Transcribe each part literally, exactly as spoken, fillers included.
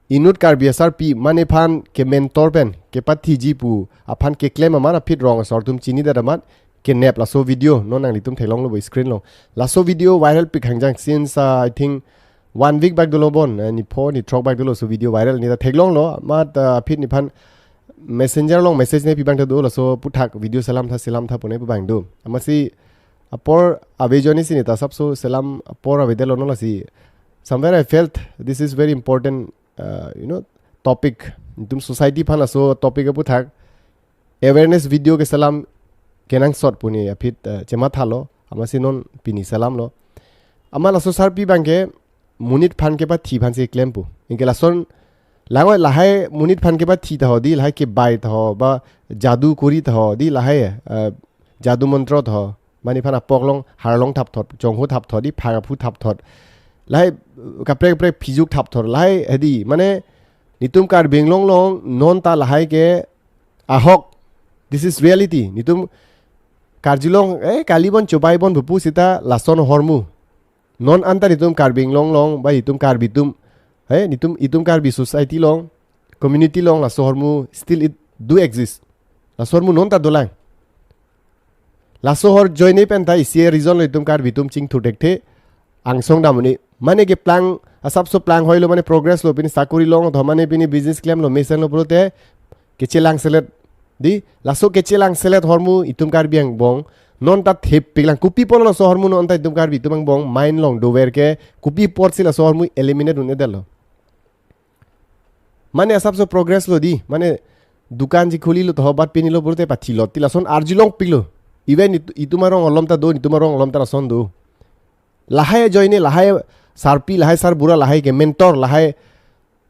inut Karbi asarpi mane phan ke mentor pen kepathiji pu aphan keklem amat aphi rong asor atum chinidet amat kenep laso video non nanglitum theklonglo bo screen along. Laso video viral pik hangjang since, uh, I think one week back dolo bon, uh, ni pho ni throk back dolo laso video viral, neta theklonglo amat, uh, aphi nephan messenger along message nepi abang ta do laso aputhak video selam tha selam tha pu nepi abang do. Amatsi apor ave ajoine si neta asapso selam apor avedetlo non lasi. Somewhere I felt this is very important, uh, you know, topic. Itum society phan laso topic aputhak awareness video keselam kenangsot pu ne aphi, uh, chemathalo. Amatsi non pini selamlo. Amat laso asarpi abang ke monit phan kepathi aphan si klem pu. Anke lason lang-oi lahai monit phan kepathi ta ho dei, lahai kebai ta ho ba jadu kuri ta ho dei, lahai, eh, jadu montro ta ho. Mane phan apok along, har along thapthot, chongho thapthot dei, phang aphu thapthot. Lahai, uh, kaprek kaprek phijuk thapthot, lahai hedi, mane netum Karbi Anglong along non ta lahai ke ahok. This is reality. Netum karjulong, eh, kali bon chobai bon pu pu seta lason ahormu. Non anta netum Karbi Anglong along ba itum Karbi atum, eh, netum itum Karbi society along, community along laso ahormu still it do exist. Laso ahormu non ta dolang. Laso ahor ajoine pen ta isi reason lo itum Karbi atum chingthur thekthe, angsong dam un-e. Mane keplang, asapso plang hoilo, mane progress lo, pini sakori longlo, mane pini business klemlo, mesenlo pulote kechelangselet dei. Laso kechelangselet ahormu itum Karbi angbong non ta thepiklang. Kopi apotlo laso ahormu non ta itum Karbi atum angbong mind along dover ke, kopi apotsi laso ahormu eliminate un-edetlo? Mane asapso progress lo dei, mane dukan si khulilo ta ho, bat pinilo pulote pathilot, ti lason arjulong piklo. Even it-, itum arong alom ta do, itum arong alom ta lason do. Lahai ajoine, lahai sarpi, lahai sarbura, lahai ke mentor, lahai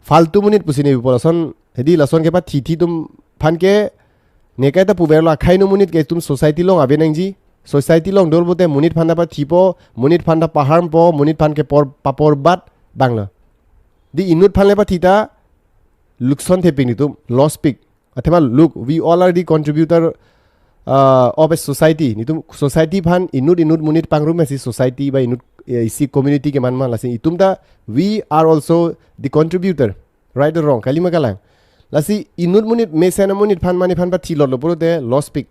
faltu monit pusi ne pu lason, hedi lason kepathi thi atum phan ke ne kaita puverlo, akhai no monit ke itum society along ave nangji, society along dolo pulote monit phan ta pathipo, monit phan ta paharmpo, monit phan ke por, papor bat abang lo. Dei inut phan le pathi ta lukson thepik netum, loss pik. Athema look, we all are the contributor, uh, of a society. Netum society phan inut inut monit pangrum si society ba inut, eh, isi community keman ma, lasi itum ta we are also the contributor. Right or wrong? Kali ma kalang? Lasi inut monit mesen amonit phan mane phan pathilotlo pulote loss pik.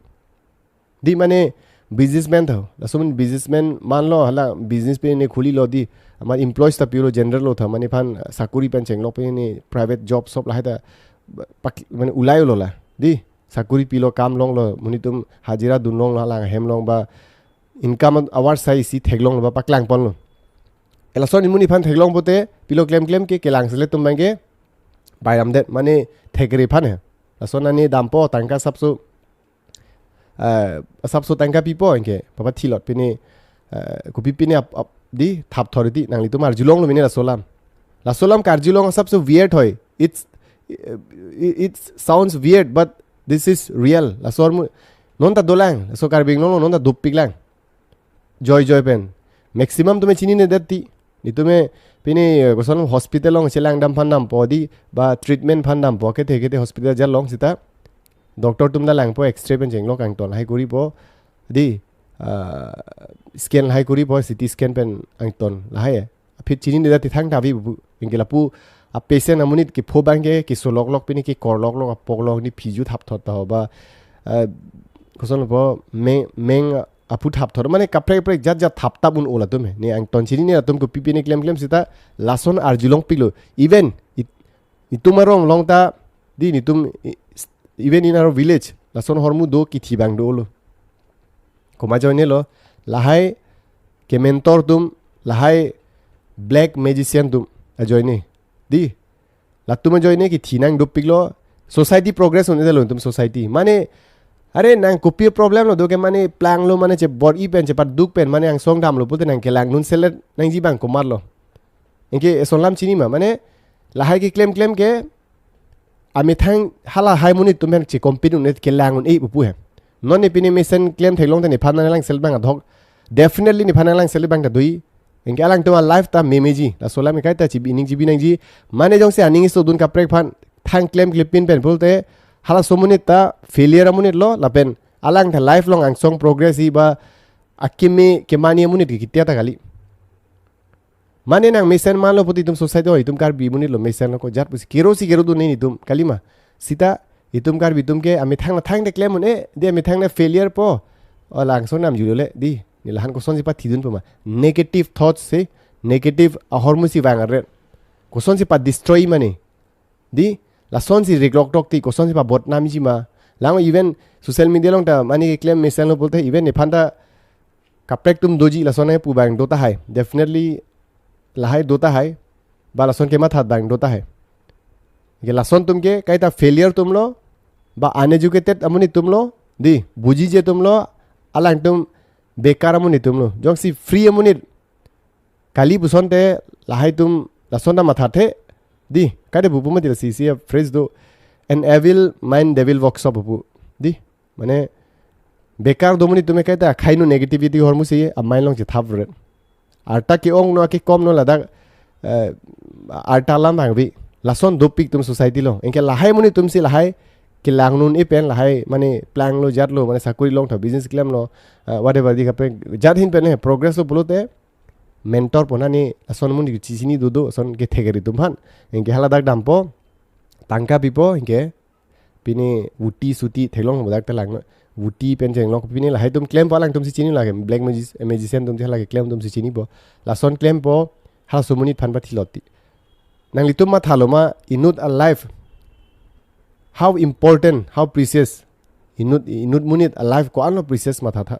Dei mane businessman tho. Laso amonit businessman manlo, hala business pine khulilo dei. Amat employees ta pilo, general lo tha, mane phan sakori pen chenglok pine private job sob lahai ta pak-, mane ulai lo la. Dei sakori pilo, kam longlo, monit atum hajira dun longlo, hala ahem along ba income avar sai isi theklonglo ba paklangponlo. Lason amonit phan theklong pulote pilo klemklem ke kelangselet atum abang ke bairamdet, mane thekre phan he. Lason ani dampo, tangka asapso, eh, asapso tangka pipo, anke papathilot pine, eh, kopi pine ap, ap, dei thapthot dei, nanglitum arjulonglo mene laso alam. Laso alam karjulong asapso weird hoi. It's, it, it sounds weird, but this is real. Laso ahormu non ta dolang, laso Karbi Anglong along non ta dopiklang. Joi joi pen. Maximum atum chinine det dei. Netum pine, eh, koson hospital along chelang dam phan dampo dei, ba treatment phan dampo, kethe kethe hospital jal long seta doctor atum ta langpo, X-ray pen chenglok angton lahai koripo dei, ah, scan lahai koripo, C T scan pen angton lahai. Aphi chinine det ti thangta ave pu. Anke lapu a patient amonit kepho abang ke keso loklok pine kekor loklok, apok along ni phiju thapthot ta ho ba, eh, koson po me-, meng aphu thapthot, mane kaprek kaprek jat jat thapthap un-o latum he. Ne angton chinine atum kopi pine klemklem seta lason arjulong piklo. Even it-, itum arong along ta dei netum i-, even in our village lason ahormu do, kithi abang dolo. Komat ajoine lo, lahai ke mentor atum, lahai black magician atum ajoine. Dei latum ajoine kithi nang dopiklo, society progress un-edetlo itum society. Mane, are nang kopi problem lo do ke, mane planglo, mane chebor-i pen, chepaduk pen, mane angsong damlo pulote nang kelang nunselet nangji abang komatlo? Anke eson alam chini ma, mane lahai ke klemklem ke amethang hala hai monit atum pen che-compete un-e, kelang un-e pu pu he. Non ne pine mesen klem theklong te nephan nang langselet abang adhok. Definitely nephan nang langselet abang ta doi. Anke alangtum a-life ta memeji. Laso alam kaita chibi ning chibi nangji. Mane jongsi aning iso dun kaprek aphan thang klem klepin pen pulote halaso amonit ta failure amonit lo, lapen alang ta life along angsong progress-i ba akeme kemani amonit ke kitia ta kali. Mane nang mesen manlo puti itum society, oh, itum Karbi amonit lo mesenlo ko jat pusi kero si kero dun nelitum kalima. Sita itum Karbi atum ke amethang na thang de klem un-e, de amethang na failure po. O langso nam julo le, di. Neli lahan kosonsi pathidunpo ma. Negative thoughts si, negative ahormu si vang arret. Kosonsi pa-destroy mane. Di, lasonsi rekloktok ti, kosonsi pabodnamji ma. Lang even social media along ta mane keklem mesenlo pulote, even nephan ta kaprek atum doji lason pu abang do tahai. Definitely lahai do tahai. Ba lason kematha abang do tahai. Ke lason atum ke kaita failure atum lo, ba uneducated amonit atum lo, di, bujije atum lo, alangtum bekar amonit atum lo. Jongsi free amonit kali pusonte lahai atum lason ta mathathe. Di, kaita pupu mati lasi, si a phrase do, "An evil mind devil workshop" pupu. Di, mane bekar do amonit atum ke kaita akhai no negativity ahormu si a mind along chethap ret. Arta ke-ong no, kekom no ladak, eh, arta alam hangvi. Lason dopik atum society along. Anke lahai amonit atum si lahai kelang un-e pen lahai mane plang lo jat lo, mane sakuri longtha, business klemlo, eh, whatever di kaprek jat ahin pen he progress lo pulote mentor pon ani lason amonit chichini dodo, lason kethek ari atum aphan. Anke hala dak dampo, tangka pipo, anke pini vuti suti theklong bodak ta lang no. Vuti pen chenglok pini lahai atum klempo, alangtum si chini lake, black magis-, magician atum si lake klem atum si chinipo. Lason klempo, halaso amonit aphan pathilot ti. Nanglitum mathalo ma, inut a life, how important, how precious. Inut, inut amonit a life ko-an lo precious mathatha.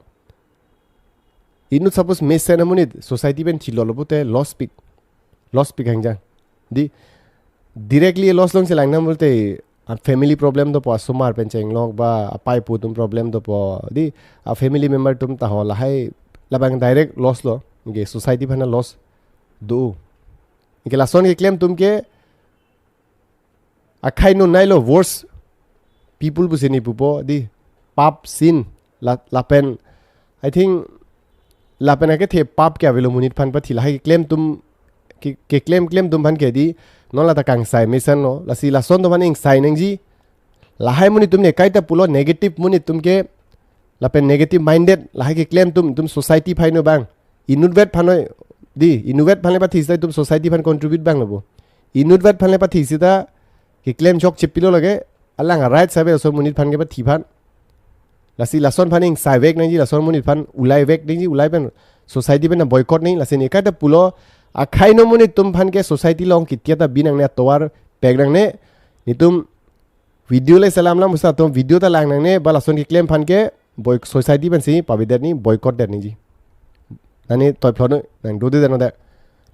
Inut suppose mesen amonit society pen thilolo pulote loss pik. Loss pik hangjang. Di, directly loss along si lang nam pulote, a family problem dopo, asomar pen chenglok ba apai pu atum problem dopo. Di, a family member atum ta ho lahai labang direct loss lo. Anke society aphan loss do. Anke lason keklem atum ke akhai no nailo, worse people pusi neli pupo di, pap, sin, la, lapen, I think, lapen akethe pap ke avelo amonit aphan pathi, lahai keklem atum, ke, keklem klem atum aphan ke di, non lata kangsai mesenlo, lasi lason atum aphan ingsai nangji, lahai amonit atum ne kaita pulo negative amonit atum ke, lapen negative minded, lahai keklem atum, itum society akhai no abang. Inutvet aphan noi, di, inutvet aphan le pathi sita itum society aphan contribute abang lo bo. Inutvet aphan le pathi sita keklem chokche pilo lake, alang a right save laso amonit aphan ke pathi aphan. Lasi lason aphan ingsai vek nangji, lason amonit aphan ulai vek nangji, ulai pen society pen boycott nangji, lasi ne kaita pulo akhai no amonit atum aphan ke society along ketia ta bi nangne, atovar pek nangne, netum video le selam lam usa atum video ta lang nangne, ba lason keklem aphan ke boy society pensi pavidet nangji, boycott det nangji. Nani toy phlon nang dode den de.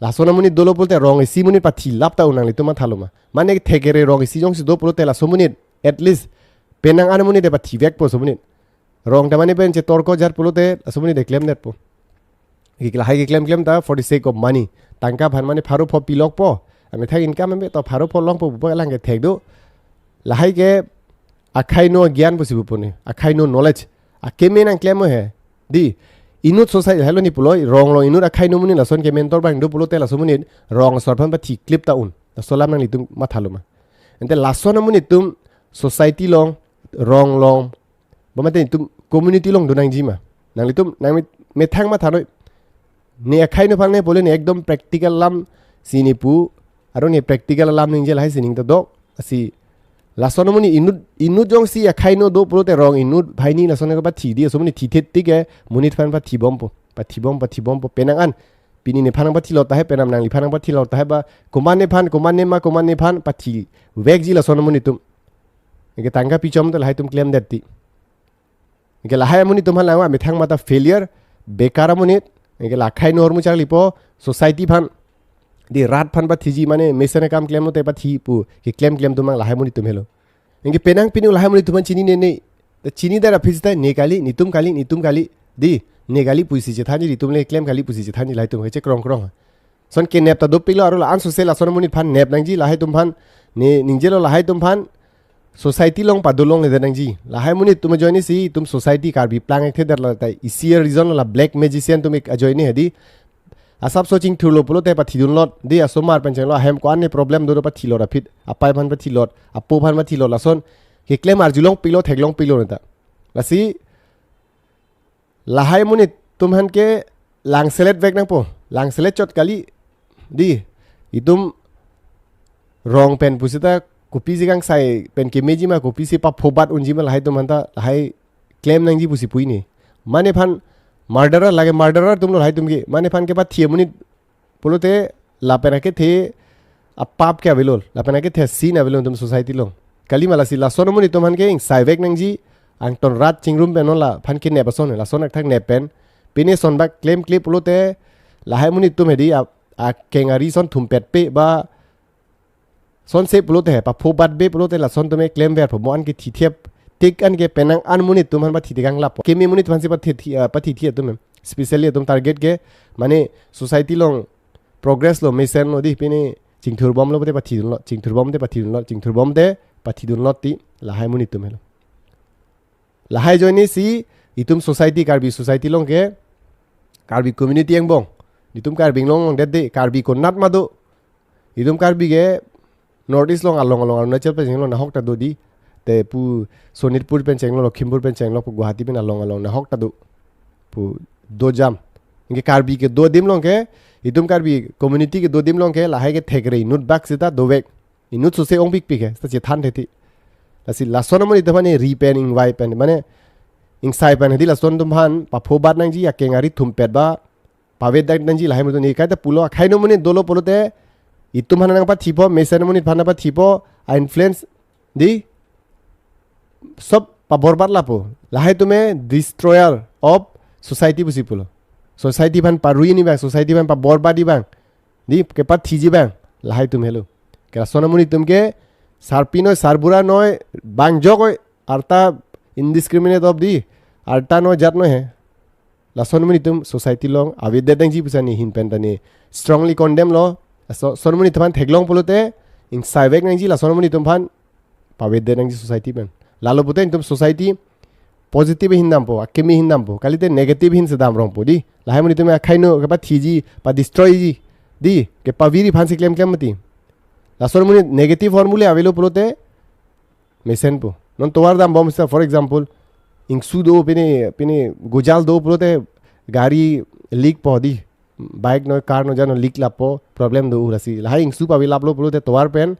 Lason amonit dolo pulote rong isi amonit pathi lap ta un, nanglitum mathalo ma. Mane thekere rong isi jongsi do pulote laso amonit at least penang an amonit de pathi vekpo laso amonit. Rong ta mane pen chetorko jat pulote laso amonit de klemdetpo. Ke lahai keklem klem ta for the sake of money. Tangka aphan mane pharo pho pilokpo. Amethang income ambe to pharo pho longpo pupo alang kethek do. Lahai ke akhai no gyan pusi pupo ne. Akhai no knowledge. Akeme nangklem he. Di, inut society helo ni pulo, rong along inut akhai no amonit lason ke mentor abang do pulote laso amonit rong asor aphan pathi klip ta un. Laso alam nanglitum mathalo ma. Ante lason amonit atum society along, rong along, ba mate itum community along do nangji ma. Nanglitum nang me-, methang matha noi. Ne akhai no aphan ne pule ne ekdom practical alam si ne pu, aro ne practical alam ningje lahai si ning ta do. Lasi lason amonit inut, inut jongsi akhai no do pulote rong inut banghini lason ke pathi di, laso amonit thithe tik ke amonit aphan pathibompo, pathibom, pathibompo penang an. Pini nephan nangpathilot tahai, penang nangliphan nangpathilot tahai ba, komat nephan, komat nema, komat nephan pathi vekji lason amonit atum. Anke tangka pichom te lahai atum klemdet ti. Anke lahai amonit atum aphan lang amethang mate failure, bekar amonit. Anke la akhai no ahormu charlipo, society aphan, di rat aphan pathiji mane mesen akam klemlo te pathi pu keklem klem atum abang lahai amonit atum helo. Anke penang pini lahai amonit atum aphan chinine ne. Ta chini dara phis ta ne kali, netum kali, netum kali. Di, ne kali pusi chethanji, netum le klem kali pusi chethanji lahai atum ke chekrong krong. Lason kenep ta dopiklo, aro la-an sose lason amonit aphan nep nangji, lahai atum aphan ne ningjelo, lahai atum aphan society along padolongledet nangji. Lahai amonit atum ajoine si itum society Karbi plang ekthedet la ta isi a reason la black magician atum ik ajoine he di. Asapso chingthurlo pulote pathidunlot, di asomar pen chenglo, ahem ko-an ne problem do do pathilot aphi, apai aphan pathilot, apo aphan pathilot, lason keklem arjulongpiklo, theklongpiklo neta. Lasi lahai amonit atum aphan ke langselet vek nangpo, langselet chot kali, Di, itum rong pen pusita kopisi kangsai pen kemeji ma, kopisi paphobat unji ma, lahai atum aphanta lahai klem nangji pusi pu-i ni. Mane aphan murderer, lake murderer atumlo lahai atum ke. Mane aphan kepathi amonit pulote lapen akethe apap ke avelo, lapen akethe asin avelo itum society along. Kalima lasi lason amonit atum aphan ke ingsaivek nangji, angton rat chingrum pen non la aphan kenep ason, lason akthak nep pen. Pine son bak klemkle pulote lahai amonit atum hedi a, akeng ari ason thumpetpe ba sonse pulote, paphobatbe pulote lason atum ke klemverpo, mo an ke thithep, tik an ke penang an amonit atum aphan pathi tekang lapo. Keme amonit aphansi pathi thi, ah, pathi thi atum em. Specially atum target ke, mane society along progress lo, mesenlo di, pine chingthurbomlo pute pathidunlo, chingthurbom te pathidunlo, chingthurbom te pathidunlo ti, lahai amonit atum helo. Lahai ajoine si itum society, Karbi society along ke, Karbi community angbong, itum Karbi Anglong along det de, Karbi konat ma do. Itum Karbi ke North East along along along Arunachal pen chenglok nahok ta do di. Te pu Sonitpur pen chenglok, Lakhimpur pen chenglok, pu Guwahati pen along along nahok ta do. Pu do jam. Anke Karbi kedo adim along ke, itum Karbi community kedo adim along ke, lahai kethekre inut bak sita dovek. Inut sose ongpikpik he, sita chethan thethi. Lasi lason amonit atum aphan ri pen, ingvai pen, mane ingsai pen hedi lason atum aphan paphobat nangji, akeng ari thumpet ba pavedet nangji, lahai amonit atum ni kaita pulo, akhaino amonit dolo pulote itum aphan nangpathipo, mesen amonit aphan nangpathipo, a-influence di, sob paborbat lapo. Lahai atum ke destroyer of society pusi pulo. Society aphan parui ni abang, society aphan paborbat di abang, di kepathiji abang, lahai atum helo. Ke lason amonit atum ke sarpi noi, sarbura noi, bangjok noi, arta indiscriminate of di, arta noi, jat noi he. Lason amonit atum society along avedet nangji pusi ne ahin pen ta ne strongly condemn lo. Laso, lason amonit atum aphan theklong pulote ingsaivek nangji, lason amonit atum aphan pavedet nangji society pen. Lalo pute itum society positive ahin dampo, akeme ahin dampo, kalite negative ahin si dam rongpo di. Lahai amonit atum akhaino kepathiji, padestroyji di, kepaviri aphansi klemklem mati. Lason amonit negative hormule avelo pulote mesenpo. Non tovar dambom sita, for example, ingsu do, pine, pine gojal do pulote gari leak po di. Bike noi, car noi, jat noi leak lapo, problem do lasi. Lahai ingsu pavilaplo pulote tovar pen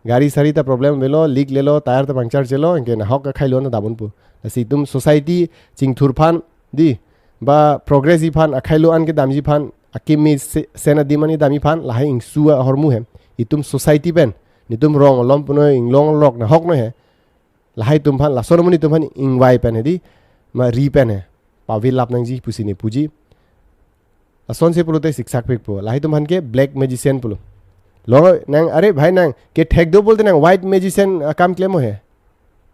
gari sari ta problem avelo, leak lelo, tyre ta puncture chelo, anke nahok akhailo anta damdunpo. Lasi itum society chingthur aphan di, ba progress ji aphan, akhailo an kedamji aphan, akeme se-, sen adim an kedamji aphan, lahai ingsu ahormu he. Itum society pen, netum rong malom punoi, inglong lok nahok noi he. Lahai atum aphan, lason amonit atum aphan ingvai pen hedi, ma ri pen he, pavilap nangji pusi ne puji. Lasonsi pulote siksak pikpo. Lahai atum aphan ke black magician pulo. Long nang, are bhai, nang kethek do pulote nang white magician akam klem he.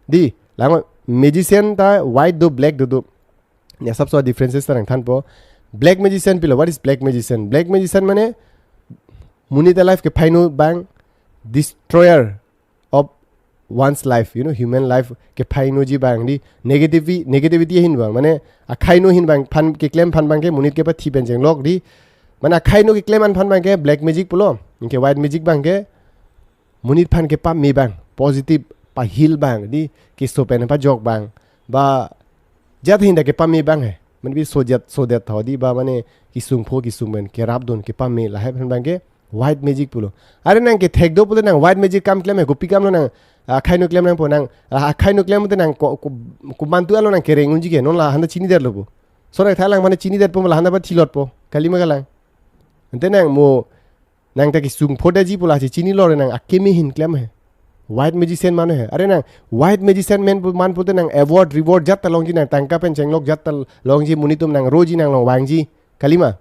Di, lang magician ta white do, black do do. Ya sabso differences ta nangthanpo. Black magician pilo. What is black magician? Black magician mane monit a-life kephaino abang, destroyer of one's life, you know, human life kephainoji abang di, negativity, negativity ahin abang, mane akhaino ahin abang aphan keklem aphan abang ke monit kepathi pen chenglok di, mane akhaino keklem an aphan abang ke black magic pulo, anke white magic abang ke monit aphan kepame abang, positive, pahil abang di, keso pen pajok abang, ba jat ahin ta kepame abang he. Mane bi sojat, sodet tho di ba mane kesung pho kesung pen kerapdun kepame, lahai aphan abang ke white magic pulo. Are nang kethek do pulote nang white magic kam klem he, kopi kamlo nang, ah, akhaino klem nangpo nang, ah, akhaino klem te nang ko, ko, komantu alo nang kereng unji ke, non lahai anta chinidetlo po. Sonak thalang mane chinidetpo, lahai anta pathilotpo. Kalima kalang. Ante nang mo nang ta kesung pho detji pu lasi chinilo re nang akeme ahin klem he. White magician mane he. Are nang white magician men pu, man pulote nang award, reward jat ta longji, nang tangka pen chenglok jat ta longji, monit atum nang roji, nang long vangji. Kalima.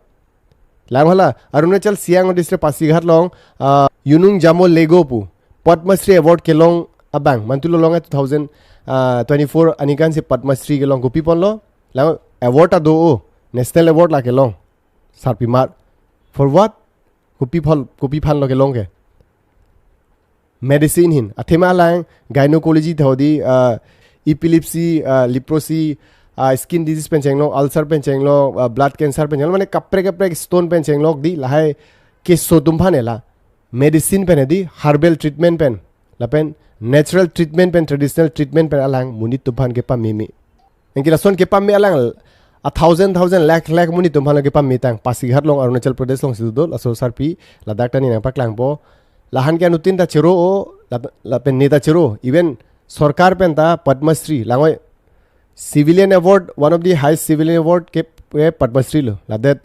Lang hala, Arunachal Siang district Pasighat along, ah, Yunung Jamo Lego pu Padma Shri Award kelong abang, mantu lo long two thousand twenty-four aningkan si Padma Shri kelong, kopi ponlo. Lang award ta do o, National Award la kelong. Sarpimar. For what? Kopi phal, kopi aphanlo kelong ke? Medicine ahin. Athema lang gynecology tho di, ah, epilepsy, ah, leprosy, ah, skin disease pen chenglok, ulcer pen chenglok, ah, blood cancer pen chenglok, mane kaprek kaprek stone pen chenglok di, lahai keso atum aphan hela. Medicine pen di, herbal treatment pen, lapen natural treatment pen, traditional treatment pen alang monit atum aphan kepameme. Anke lason kepame alang, A thousand thousand, lakh lakh monit atum aphan lo kepametang. Pasighat along, Arunachal Pradesh alongsi do, laso sarpi ladak ta ne nangpaklangpo. Lahan ke anuttin ta chero-o, la, lapen ne ta chero. Even sorkar pen ta Padma Shri, langoi civilian award, one of the highest civilian award ke, ke Padma Shri lo. Ladet,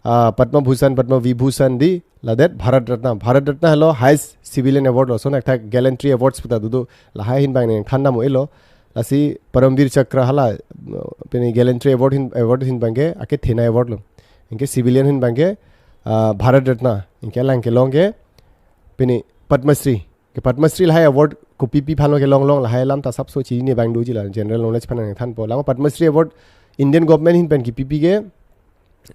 ah, Padma Bhushan, Padma Vibhushan di, ladet Bharat Ratna. Bharat Ratna lo highest civilian award lo. Lason athak gallantry awards puta do do. Lahai ahin abang ne than dam-o-elo. Lasi Paramvir Chakra hala, uh, pini gallantry award ahin, award ahin abang ke, ake thena award lo. Anke civilian ahin abang ke, ah, Bharat Ratna. Anke alang kelong ke, pini Padma Shri. Ke Padma Shri lahai award kopi pi aphan lo kelong long, lahai alam ta asapso chinine abang doji la, general knowledge aphan nangthanpo. Langoi Padma Shri award Indian government ahin pen kipipi ke,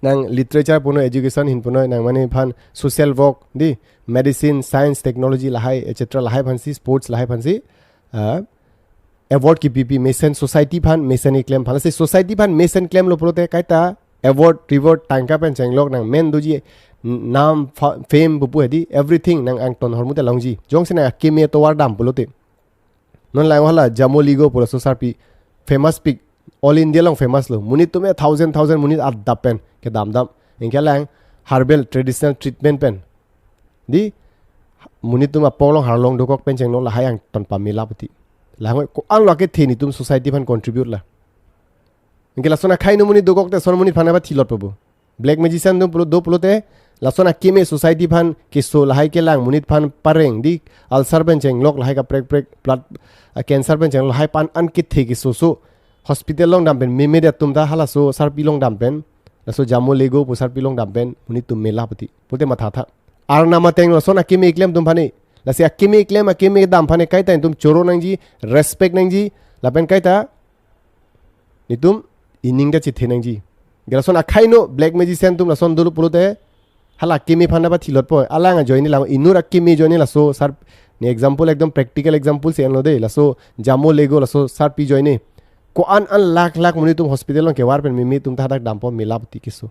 nang literature punoi, education ahin punoi, nang mane aphan social work di, medicine, science, technology lahai, et cetera lahai aphansi, sports lahai aphansi, ah, award kipipi, mesen society aphan mesen keklem aphan. Lasi society aphan mesen klemlo pulote kaita award, reward, tangka pen chenglok nang men doji, n-, nam, fa-, fame pupu hedi, everything nang angton ahormu ta longji. Jongsi nang akeme tovar dam pulote, non lang hala Jamo Lego pu laso sarpi, famous pik, all India along famous lo. Monit atum e thousand thousand monit adap pen kedam dam. Anke alang herbal traditional treatment pen di, monit atum apok along harlong dokok pen chenglok lahai angton pamela puti. Langoi ko-an lo akethe netum society aphan contribute la. Anke lason akhai no monit dokok te lason monit aphan apa thilot pabo. Black magician do pulo, do pulote, lason akeme society aphan keso lahai kelang, monit aphan pareng di, ulcer pen chenglok lahai kaprek prek, blood, ah, cancer pen chenglok lahai aphan an kethe keso so hospital along dam pen, meme dia atum ta halaso sarpi along dam pen, laso Jamo Lego pu sarpi along dam pen, monit atum mela puti. Pulote matha tha. Arnam ateng lason akeme keklem atum aphan e. Lasi akeme keklem, akeme dam aphan e kaita netum choro nangji, respect nangji, lapen kaita netum ining ta chithe nangji. Ke lason akhai no black magician atum lason dolo pulote, hala akeme aphan apa thilotpo. Alang ajoine lang inut akeme ajoine laso sar, ne example ekdom practical example si enlo de. Laso Jamo Lego laso sarpi ajoine ko-an an lakh lakh monit atum hospital along kevar pen meme atum ta hadak dampo mela puti keso.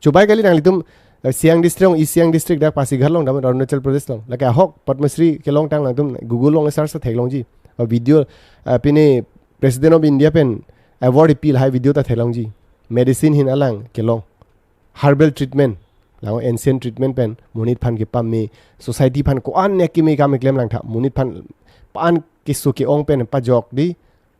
Chubai kali nanglitum, eh, Siang district along, East Siang district dak Pasighat along dam, Arunachal Pradesh along. Lake ahok Padma Shri kelongtang, nangtum Google along search ta theklongji. Ba video, eh, pini President of India pen award ipi lahai video ta theklongji. Medicine ahin alang kelong. Herbal treatment. Lang ancient treatment pen monit aphan kepame, society aphan ko-an ne akeme akam keklem lang tha. Monit aphan pan keso ke-ong pen pajok di.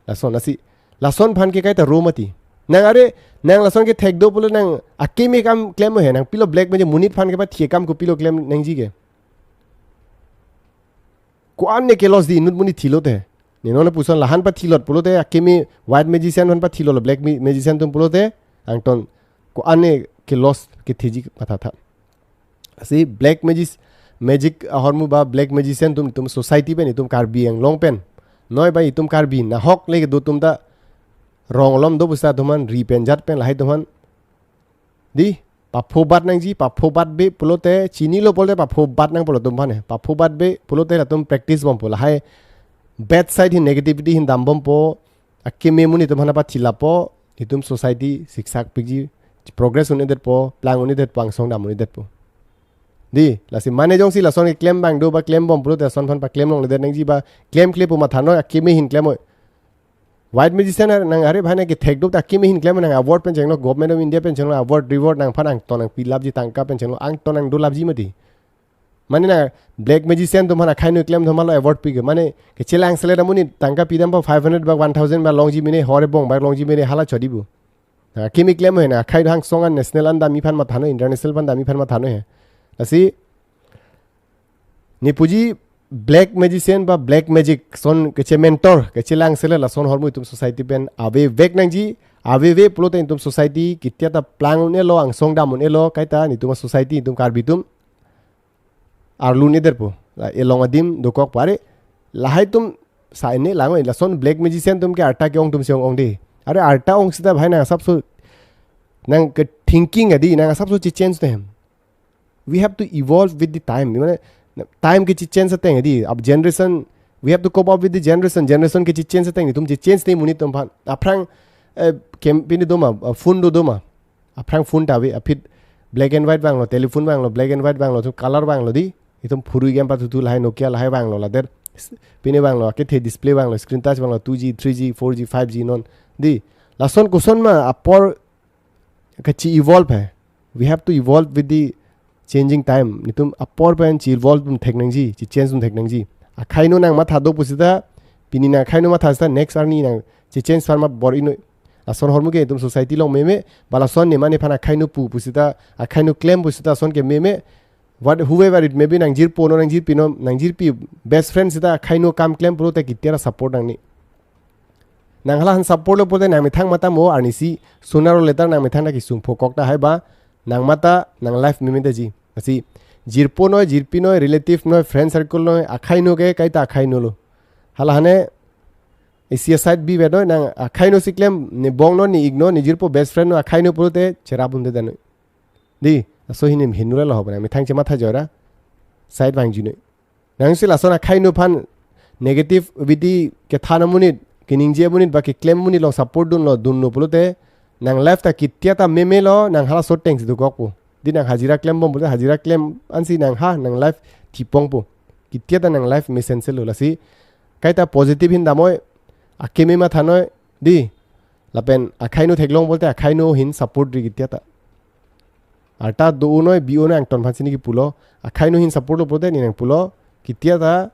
Lason lasi, lason aphan ke kaita ro mati. Nang are, nang lason kethek do pulo nang akeme akam klem he, nang pilo black magic, monit aphan kepathi akam ko pilo klem nangji ke. Ko-an ne ke-loss di inut monit thilote. Ne non puson lahan pathilot pulote, akeme white magician aphan pathilot, black mi-, magician atum pulote, angton ko-an ne ke-loss ketheji matha tha. Lasi black magis-, magic ahormu ba black magician atum, itum society pen, itum Karbi Anglong pen. Noi ba itum Karbi nahok le do atum ta rong alom do pusa atum aphan, ri pen jat pen lahai atum aphan. Di, paphobat nangji, paphobatbe pulote, chinilo pulote paphobat nang pulo atum aphan he. Paphobatbe pulote latum practice bompo lahai. Bad side ahin, negativity ahin dambompo, akeme monit atum aphan apa thilapo, itum society siksak pikji, progress un-edetpo, plang un-edetpo, angsong dam un-edetpo. Di, lasi mane jongsi lason keklem abang do ba klem bom pulote lason aphan paklem longledet nangji ba, klemkle pu matha noi, akeme ahin klem oi. White magician ar-, nang are bhai nang kethek do ta akeme ahin klem, nang award pen chenglo, Government of India pen chenglo, award reward nangphan angton nangpilapji, tangka pen chenglo, angton nangdolapji mati. Mane na black magician atum aphan akhai noi klem atum aphan lo award pi ke. Mane kechelang sele amonit tangka pidam pa five hundred ba one thousand ba longji mene, hor ebong ba longji mene, hala chodi bu. Na akeme klem he, na akhai angsong an national an dam aphan matha noi, international aphan dam aphan matha noi he. Lasi ne puji black magician ba black magic ason keche mentor, kechelang sele lason ahormu itum society pen avevek nangji, aveve pulote itum society ketia ta plang un-elo, angsong dam un-elo, kaita netum society, itum Karbi atum arlu un-edetpo. La elong adim dokok pare. Lahai atum sa-ine lang oi, lason black magician atum ke arta ke-ong atum si ong-ong de. Are arta ong sita bhai nang asapso, nang ke thinking adi, nang asapso che-change te hem. We have to evolve with the time. Mane time ke che-change ateng adi. Ab generation, we have to cope up with the generation. Generation ke che-change ateng, itum che-change te monit atum aphan. Aphrang, eh, kem pini doma, eh, phone do doma. Aphrang phone ta ave, aphi black and white vanglo, telephone vanglo, black and white vanglo, tu color vanglo di. Itum phurui game pathutu lahai Nokia lahai vanglo lader. Pini vanglo, akethe display vanglo, screen touch vanglo, two G, three G, four G, five G non. Di, lason koson ma apor kachi evolve hai. We have to evolve with the changing time. Netum apor pen chi evolve dun thek nangji, chi change dun thek nangji. Akhai no nang matha do pusita, pini nang akhai no matha sita, next arni nang chi change phan ma bor-i noi. Lason ahormu ke itum society along meme, ba lason ne mane phan akhai no pu pusita, akhai no klem pusita, lason ke meme. What, whoever it may be, nang jirpo no, nang jirpi no, nang jirpi best friend sita akhai no kam klem pulote kitia ra support nangne. Nang hala han support lo pulote nang methang mata mo arnisi sonar letter nang methang ta kisung phokok tahai ba, nang mata nang life meme ta ji. Lasi jirpo noi, jirpi noi, relative noi, friend circle noi, akhai no ke kaita akhai no lo. Hala hane isi side bibe noi, nang akhai no si klem, ne bong no, ne ik no, ne jirpo best friend no, akhai no pulote cherap unde dan noi. Di, laso hin hinu lo ho, nang methang chematha jora, side vangji noi. Nang si lason akhai no phan negativity kethan amonit, keningje amonit, ba keklem amonit along support dunlo, dunlo pulote, nang life ta kitia ta meme lo, nang halaso ateng si dokok po. Di nang hajira klem bom pulote, hajira klem ansi nang ha, nang life thipong po. Kitia ta nang life mesen se lo. Lasi, kaita positive hin damnoi, akeme matha noi, di, lapen akhai no theklong pulote, akhai no hin support ri kitia ta. Arta do-o noi, bi-o noi, angton phan si ne kipulo. Akhai no hin support lo pulote ne nang pulo. Kitia ta,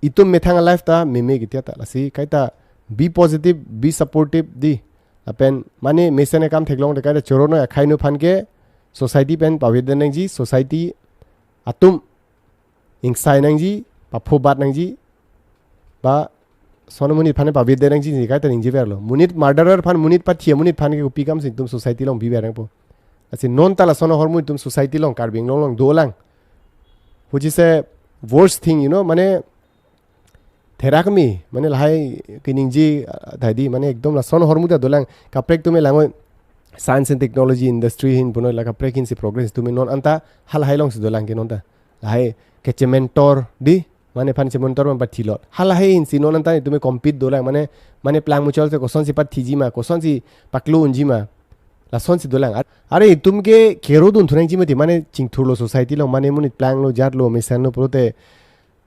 itum methang life ta meme kitia ta. Lasi kaita be positive, be supportive di. Lapen mane mesen akam theklong te kaita choro noi, akhai no phan ke society pen pavir den nangji, society atum ingsai nangji, papho bat nangji, ba lason amonit phan pavir den nangji, ni kaita ningje verlo. Monit murderer phan, monit pathi amonit phan ke kopi kam si itum society along biver nangpo. Lasi non ta lason ahormu itum society along, Karbi Anglong along dolang. Which is a worst thing, you know, mane therak mi, mane lahai keningje, ah, tadi, mane ekdom lason ahormu ta dolang. Kaprek atum langoi science and technology industry hin puno la kaprek hin si progress atum non anta halahai along si dolang ke non ta. Lahai ke cementor di, mane phan cementor man pathilot. Halahai hin si non anta itum compete dolang, mane, mane plang muchot te koson si pathiji ma, koson si paklo unji ma. Lason si dolang. Ar-, are itum ke kero dun thu nangji mati, mane chingthurlo society along, mane monit planglo, jatlo, mesenlo pulote,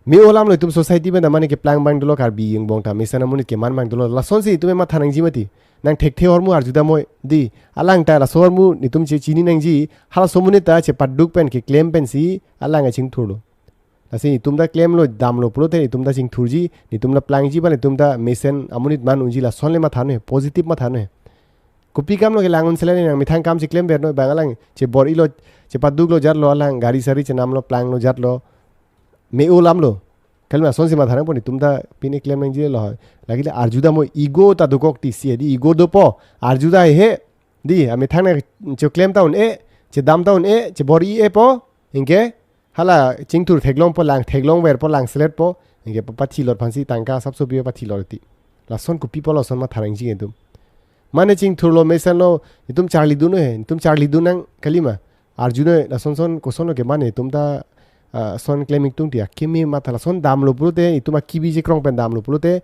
me-o alam lo itum society pen ta mane keplang abang dolo, Karbi angbong ta mesen amonit keman abang dolo. Lason si itum matha nangji mati. Nang thekthe ahormu arju damnoi di. Alang ta laso ahormu itum che chini nangji. Halaso amonit ta chepaduk pen keklem pen si alang chingthurlo. Lasi itum ta klemlo, damlo pulote itum ta chingthurji, itum ta plangji, ba itum ta mesen amonit man unji, lason le matha noi, positive matha noi. Kopi kam lo kelang un sele ne nang methang kam cheklem ver noi, bang alang chebor-ilo, chepaduklo, jatlo, alang gari sari chenamlo, planglo, jatlo, me-o alam lo. Kalima lason si matha nangpo, itum ta pine klem nangji lo. Lake le arju damnoi, ego ta dokok ti si di, ego dopo, arju da he. Di, amethang nang cheklem ta un-e, chedam ta un-e, chebor-i-e po, anke hala chingthur theklong po, lang theklong ver po, lang selet po, anke pa, pathilot phan si tangka sapso pi pathilot ti. Lason kopi apot lason matha nangji itum. Mane chingthurlo, mesenlo, itum charli dun noi he, itum charli dun nang kalima. Arju noi, lason son, koson lo ke mane, itum ta, ah, son klem ingtung ti, akeme matha lason damlo pulote, itum akibi chekrong pen damlo pulote,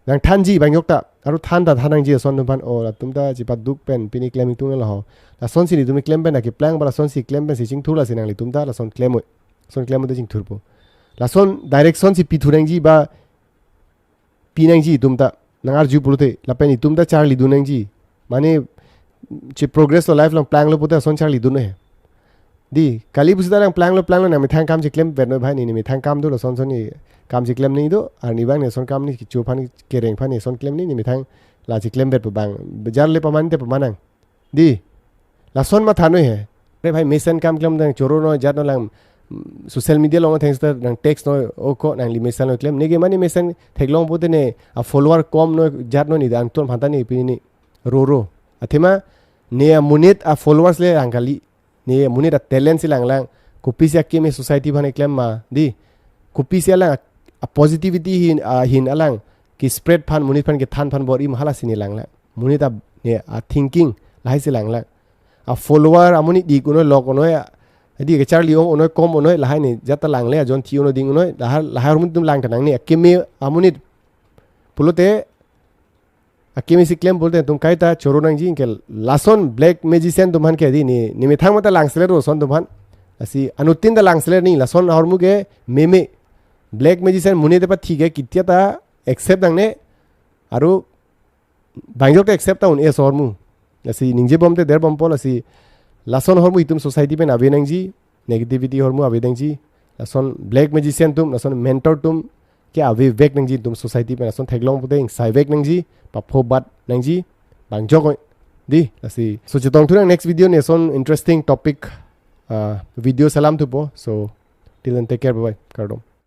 nang thanji bang yok ta, aru than ta than nangji lason atum aphan, o, latum ta chepaduk pen pine klem ingtung lo ho. Lason si itum klem pen akeplang, ba lason si klem pen si chingthur, lasi nanglitum ta lason klem noi. Lason klem noi te chingthurpo. Lason direction si pithu nangji ba pi nangji itum ta. Nang arju pulote, lapen itum ta charli dun nangji. Mane che progress lo, life along planglo pulote lason charli dun noi he. Di, kali pusita lang planglo, planglo, nang methang kam cheklem ver noi bhai, ne, ne methang kam do, lason son ne kam cheklem nangji do, arni bang ne lason kam ne kecho aphan, kereng aphan ne lason klem nangji, ne methang la cheklem ver pu bang. Bajar le paman te paman nang. Di, lason matha noi he. Re bhai, mesen kam klem dang, choro noi, jat noi lang, mm, social media along thengsta nang text noi, o ko nangli mesen noi klem. Neke mane mesen theklong pulote ne, a follower kom noi, jat noi, ne dang ton phanta ne pini ne roro. Athema, ne amonit a followers le lang kali. Ne amonit a talent si langlang. Kopisi akeme society aphan keklem ma, di. Kopisi alang a, a positivity hin, a hin alang ke spread aphan, monit aphan kethan aphan bor-i ma, hala si ne langlang. Monit a, ne a thinking lahai si langlang. A follower amonit dik un noi, lok un noi, a, di kecharli ong un noi, kom un noi, lahai ne jat ta langle, ajon thi un noi, ding un noi, lahai, lahai amonit atum lang ta nangne, akeme amonit pulote, akeme si klem pulote itum kaita choro nangji, anke lason black magician atum aphan ke di, ne, ne methang mata lang selet ro lason atum aphan. Lasi anuttin ta lang selet nangji, lason ahormu ke meme. Black magician, monit te pathi ke kitia ta accept nangne, aru bang yok te accept ta un-e laso ahormu. Lasi ningje bom te der bompo, lasi lason ahormu itum society pen ave nangji, negativity ahormu ave nangji, lason black magician atum, lason mentor atum ke ave vek nangji itum society pen, lason theklong pute ingsai vek nangji, papho bat nangji, bang jok oi. Di, lasi so chetong thunang next video ne lason interesting topic, ah, video selam thupo. So till then, take care, bye bye, kardom.